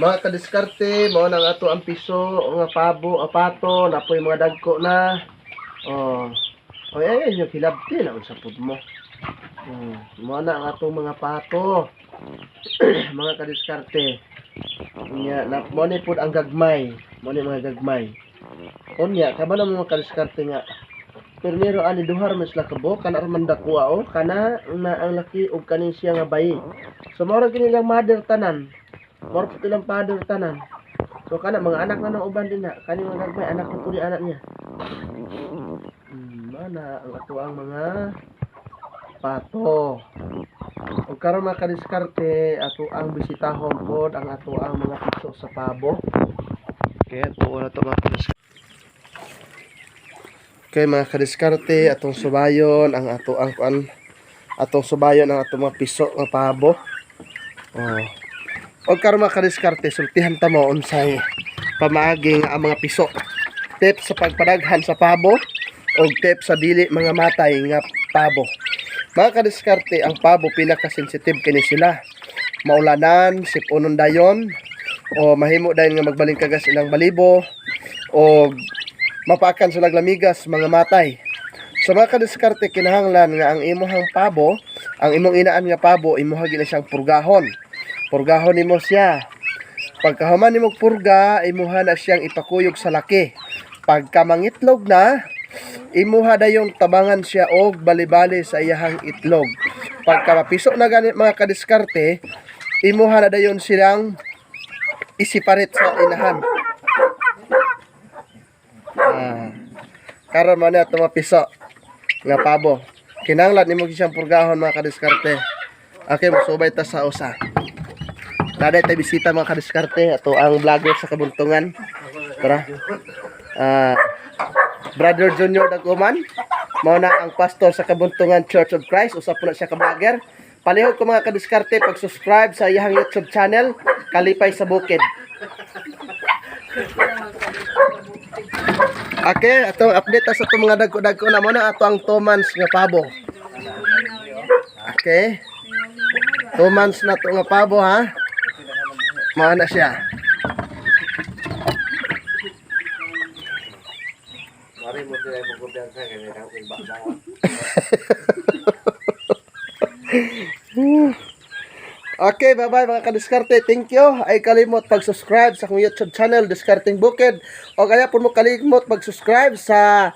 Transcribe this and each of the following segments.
Mga kadiskarte, mao nang ato ang piso nga pabo, apato, napoy mga dagko na. Oh. Oy, ay yung hilabti na unsa pud mo. Oh, mao na ang atong mga pato. Mga kadiskarte. Unya, na mo ni pud ang gagmay. Mo ni mga gagmay. Unya, kabalo mo, mga kadiskarte, nga Primero ani duha ra man sila kabuok, kana ra man dako o kana na ang laki ug kanin siya nga bayi. So mao ra gini ilang mother tanan. Mao ra pud ilang father tanan. So kana mga anak na ng uban din na. Kani mga gagmay anak na pud ni anak niya. Mana ang ato ang mga pato. Ug karon, mga kadiskarte, ato ang bisitahon pod ang ato ang mga piso sa pabo. Kaya tuo na to, mga kadiskarte. Okay, mga kadiskarte, atong subayon ang ato ang kuan, atong subayon ang atong mga piso nga pabo. Oh. Og karon, mga kadiskarte, sultihan ta mo unsay pamaagi nga ang mga piso. Tips sa pagpadaghan sa pabo og tips sa dili mga matay nga pabo. Mga kadiskarte, ang pabo pinaka-sensitive kini sila. Maulanan, sipunon dayon, o mahimo dayon nga magbalingkagas ilang balibo, o mapakan sila lamigas, mga matay. Sa mga kadiskarte, kinahanglan nga ang imuhang pabo, ang imong inaan nga pabo, imuha gina siyang purgahon. Purgahon nimo siya. Pagkahuman nimo purga, imuha na siyang ipakuyog sa laki. Pagka mangitlog na, imuha dayong tabangan siya og bali-bali sa iyahang itlog. Pagka mapiso na ganit, mga kadiskarte, imuha na dayon silang isiparit sa inahan. Ah, karon man ato mga piso nga pabo. Kinahanglan nimo siyang purgahon, mga kadiskarte. Okay, musubay ta sa usa. Naday tay bisita, mga kadiskarte, ato ang vlogger sa Kabuntungan. Tara. Ah, Brother Junior Daguman. Mao na ang pastor sa Kabuntungan Church of Christ, usa po na siya ka vlogger. Palihog ko, mga kadiskarte, pag-subscribe sa iyang YouTube channel, Kalipay sa Bukid. Okay, atong update ta sa itong mga dagko-dagko na mo na ato ang 2 months nga pabo. Okay. 2 months na to nga pabo, ha. Mao na siya. Mari mo sila mo kumpiyansa kay may kang ba. Okay, bye-bye, mga kadiskarte. Thank you. Ay kalimot pag-subscribe sa akong YouTube channel, Diskarteng Bukid. O kaya po mo kalimot pag-subscribe sa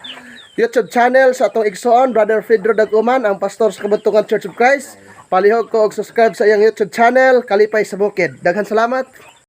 YouTube channel sa atong igsoon, Brother Pedro Daguman, ang pastor sa Kabuntungan Church of Christ. Palihog ko og subscribe sa iyang YouTube channel, Kalipay sa Bukid. Daghan salamat.